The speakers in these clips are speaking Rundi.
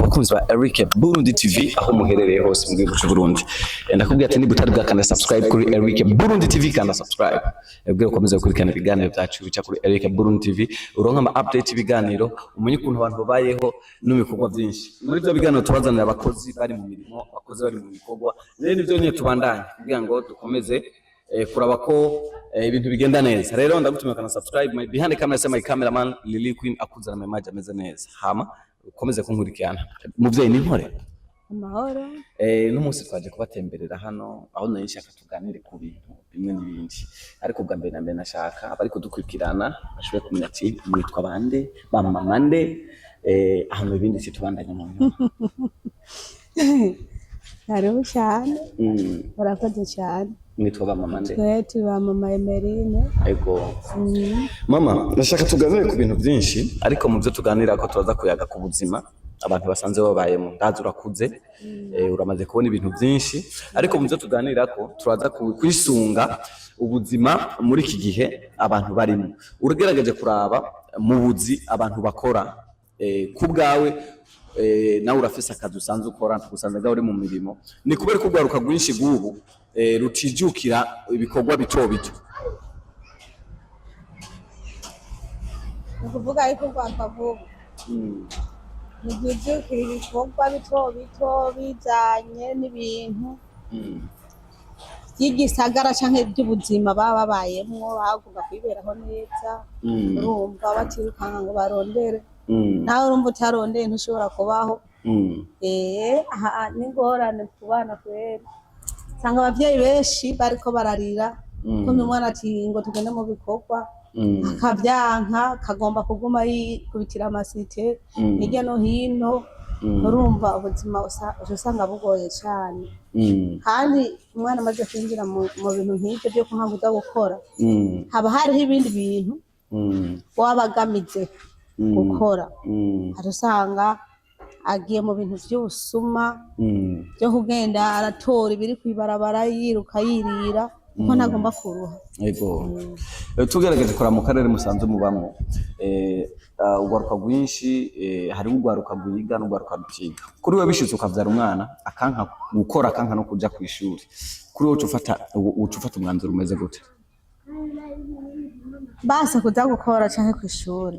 Abakunzi ba Eric Burundi TV aho muherereye hose mu gihugu cy'u Burundi. Ndakubwira ati niba utari bwakanda subscribe kuri Eric Burundi TV, kanda subscribe. Ubwire ukomeze gukurikirana ibiganiro byacu bica kuri Eric Burundi TV, uronka ama update y'ibiganiro, umenye ukuntu abantu babayeho n'ibikorwa byinshi. Muri ibyo biganiro tubazanira abakozi bari mu mirimo, abakozi bari mu bikorwa. Rero nivyo nyine tubandanye kugira ngo dukomeze kuraba ko ibintu bigenda neza. Rero ndagutumira kana subscribe. My behind the camera, say my cameraman Lily Queen akuzana ama image ameze neza. Hama ukomeze kunkurikirana. Muvyeyi, ni nkore. Amahoro. N'umunsi twaje kubatemberera hano aho nari nshaka tuganire ku bintu bimwe n'ibindi, ariko bwa mbere na mbere nashaka abari kudukurikirana bashobore kumenya ati mwitwa bande, ba mama nde, hama ibindi si tubandanye mu nyuma. Hariho cyane. Urakoze cyane. Mwitwa ba mama nde? Twe turi ba mama Emerine. Ego. Mama, ndashaka tuganire ku bintu byinshi, ariko mu byo tuganira ko turaza kuyaga ku buzima abantu basanzwe babayemo. Ndazi urakuze, uramaze kubona ibintu byinshi, ariko mu byo tuganira ko turaza kwisunga ubuzima muri iki gihe abantu barimo. Uragerageje kuraba mu buzi abantu bakora, ku bwawe, nawe urafise akazi usanzwe ukora, usanzwe uri mu mirimo, ni kubera ko urwaruka rwinshi rw'ubu rutijukira ibikorwa bito bito? Ni ukuvuga yuko urwaruka rw'ubu ntirwijukira ibikorwa bito bito bijanye n'ibintu by'igisagara canke by'ubuzima baba babayemwo, bagomba kwiberaho neza. Urumva batirukanka ngo barondere. Nawe urumva utarondeye ntushobora kubaho. Aha n'ingorane ku bana kweri. Usanga abavyeyi benshi bariko bararira ko umwana ati ngo tugende mu bikorwa, akavyanka, kagomba kuguma yikubitira amasite hirya no hino. Urumva ubuzima uca usanga bugoye cane. Kandi umwana amaze kwinjira mu bintu nk'ivyo vyo kunka kuza gukora, haba hariho ibindi bintu waba agamije gukora. Hari usanga agiye mu bintu vy'ubusuma, byo kugenda aratora ibiri kw'ibarabara, yiruka yirira kuko ntagomba kuruha. Ego. Tugerageje kuraba mu karere musanzwe mubamwo, urwaruka rwinshi, hariho urwaruka rwiga n'urwaruka rutiga. Kuri we bishitse ukavyara umwana akanka gukora, akanka no kuja kw'ishuri, kuri wowe uca ufata umwanzuro umeze gute? Base kuza gukora canke kw'ishuri?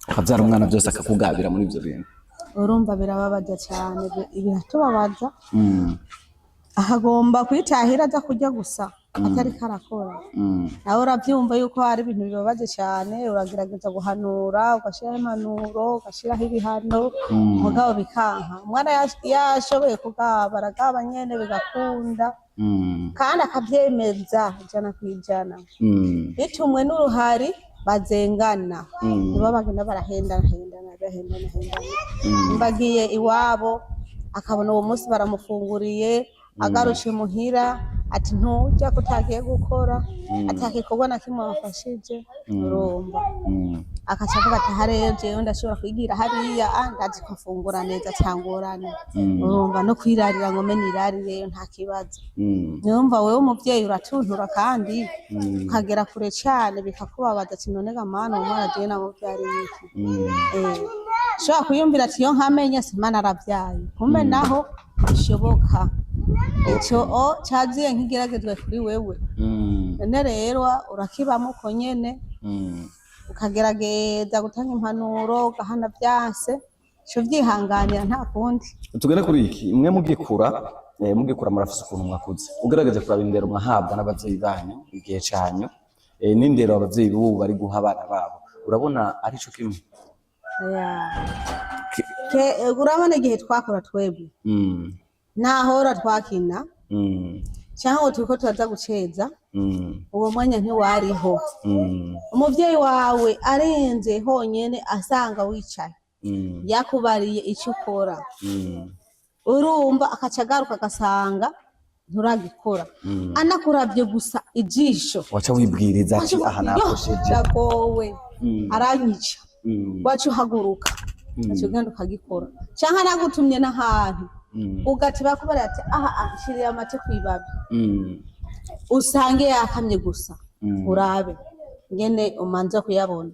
Ukavyara umwana byose akakugabira muri ivyo bintu. Urumva birababaza cane, biratubabaza. Akagomba kwitahira aza kurya gusa atariko arakora. Nawe uravyumva yuko hari ibintu bibabaje cane. Uragerageza guhanura, ugashiraho impanuro, ugashiraho ibihano, mugabo bikanka. Umwana yashoboye kugaba, aragaba nyene bigakunda, kandi akavyemeza 100%. Bitumwe n'uruhari bazengana, nibo bagenda barahendana hendana, bahendana hendana. Nimba agiye iwabo akabona uwo munsi baramufunguriye, agarutse muhira ati ntujya ko utagiye gukora, atagikorwa na kimwe wafashije, urumva akaca avuga ati aha rero jewe ndashobora kwigira hariya, ndazi ko mfungura neza cangorane. Urumva no kwirarira ngo mbe nirarireyo nta kibazo. Niwumva wewe umuvyeyi uratuntura kandi ukagera kure cane, bikakubabaza ati none ga mana, uwo mwana jewe namuvyariye iki? Ushobora kwiyumvira ati iyo nkamenya simana aravyaye, kumbe naho bishoboka ico o caziye nk'igeragezwe kuri wewe. None rero urakibamo uko nyene, ukagerageza gutanga impanuro, ugahana vyanse, ico vyihanganira nta kundi. Tugere kuri iki: mwe mugikura murafise ukuntu mwakuze. Ugerageje kuraba indero mwahabwa n'abavyeyi banyu igihe canyu, n'indero abavyeyi b'ubu bari guha abana babo, urabona ari co kimwe? Oya. Urabona igihe twakora twebwe, ntahora twakina cyangwa ngo turiko turaza guceza. Uwo mwanya ntiwariho. Umuvyeyi wawe arenze honyene asanga wicaye, yakubariye icyo ukora, urumva akaca agaruka agasanga nturagikora, anakuravye gusa ijisho, waca wibwiriza ati aha yo, nakosheje. Ndagowe, aranyica. Waca uhaguruka, ugaca ugenda ukagikora, canke anagutumye n'ahantu, ugati bakubariye ati aha nshirira amate kw'ibabi, usange yakamye gusa, urabe ngene umanza kuyabona.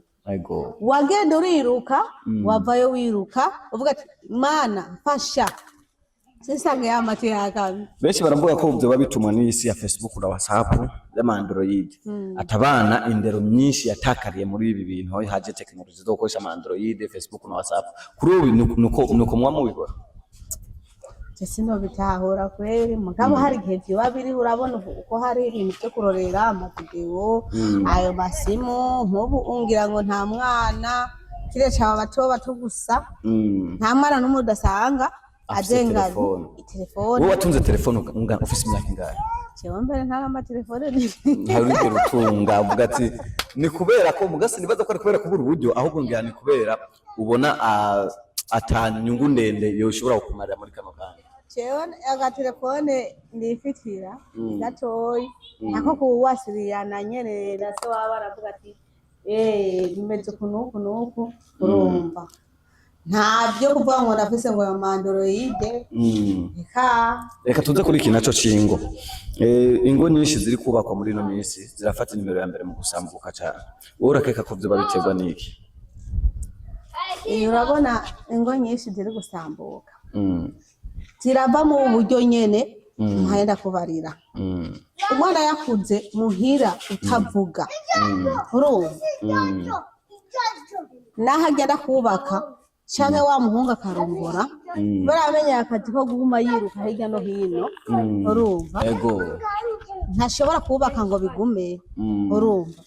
Wagenda uriruka, wavayo wiruka uvuga ati: "Mana mfasha sinsange ya mata yakamye." Benshi baravuga ko vyoba bitumwa n'isi ya Facebook na WhatsApp y'ama Android, atabana indero myinshi yatakariye muri ibi bintu, aho haje technology zo gukoresha ama Android, Facebook na WhatsApp. Kuri ubu nuko muba mubibona? Je sinobitahura kweri, mugabo hari igihe vyoba biriho. Urabona ubu uko hari ibintu vyo kurorera amavideo, ayo masimu, nk'ubu ungira ngo nta mwana, kirya caba bato bato gusa, nta mwana n'umwe udasanga Afise azengana telefone. Itelefone. Wowe watunze telefone ufise imyaka ingahe? Jewe mbere ntari amatelefone. Ntarugero utunga uvuga ati ni kubera ko mugasi, nibaza ko ari kubera kubura uburyo, ahubwo ngira ni kubera ubona ata nyungu ndende yoshobora kukumarira muri kano kanya. Jewe agatelefone nifitira gatoyi nako kuwasiriyana nyene na se waba aravuga ati: "Eh, bimeze uku n'uku n'uku." Urumva nta byo kuvuga ngo ndafise ngo ayo ma Android. Eka. Reka tuze kuri iki naco cingo. Ingo nyinshi ziri kubakwa muri ino minsi zirafata nimero ya mbere mu gusambuka cane. Wowe urakeka ko vyoba biterwa n'iki? Urabona ingo nyinshi ziri gusambuka zirava mu buryo nyene mpahenda kubarira. Umwana yakuze muhira utavuga, urumva, naho agenda kubaka canke wa muhungu akarongora, baramenyeye akazi ko guma yiruka hirya no hino, urumva, ntashobora kubaka ngo bigume, urumva.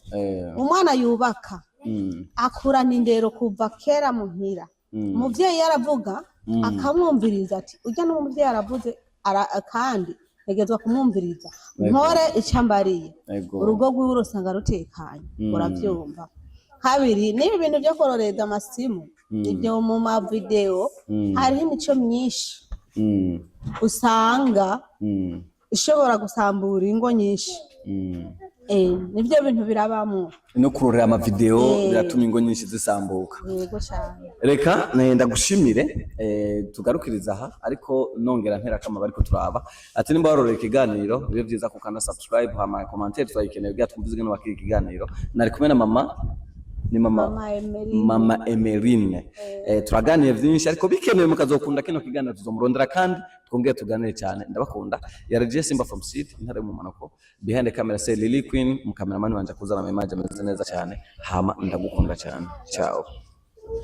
Umwana yubaka akurana indero kuva kera muhira. Umuvyeyi yaravuga akamwumviriza, ati urya n'umuvyeyi aravuze kandi ntegerezwa kumwumviriza, nkore ico ambariye. Urugo rwiwe urusanga rutekanye, uravyumva. Kabiri, n'ibi bintu vyo kororeza amasimu, ibyo mu mavideo, hariho imico myinshi usanga ishobora gusambura ingo nyinshi. Nivyo bintu birabamwo. No kurorera amavideo biratuma ingo nyinshi zisambuka. Yego cane. Reka ndagushimire, tugarukiriza aha, ariko nongera ntera kama bariko turaba ati nimba warorera ikiganiro, bibe byiza kukanda subscribe, hama commentaire turayikeneye kugira twumvize ingene wakira ikiganiro. Nari kumwe na mama, ni mama Mama Emeline. Mama Emeline. Turaganiye vyinshi, ariko bikenewe mukazokunda kino kiganiro tuzomurondera kandi twongere tuganire cyane. Ndabakunda. Yari Simba from City, intara y'umumanuko. Behind the camera say Lily Queen, mu cameraman wanje kuzana ama image ameze neza cyane. Hama ndagukunda cyane, ciao.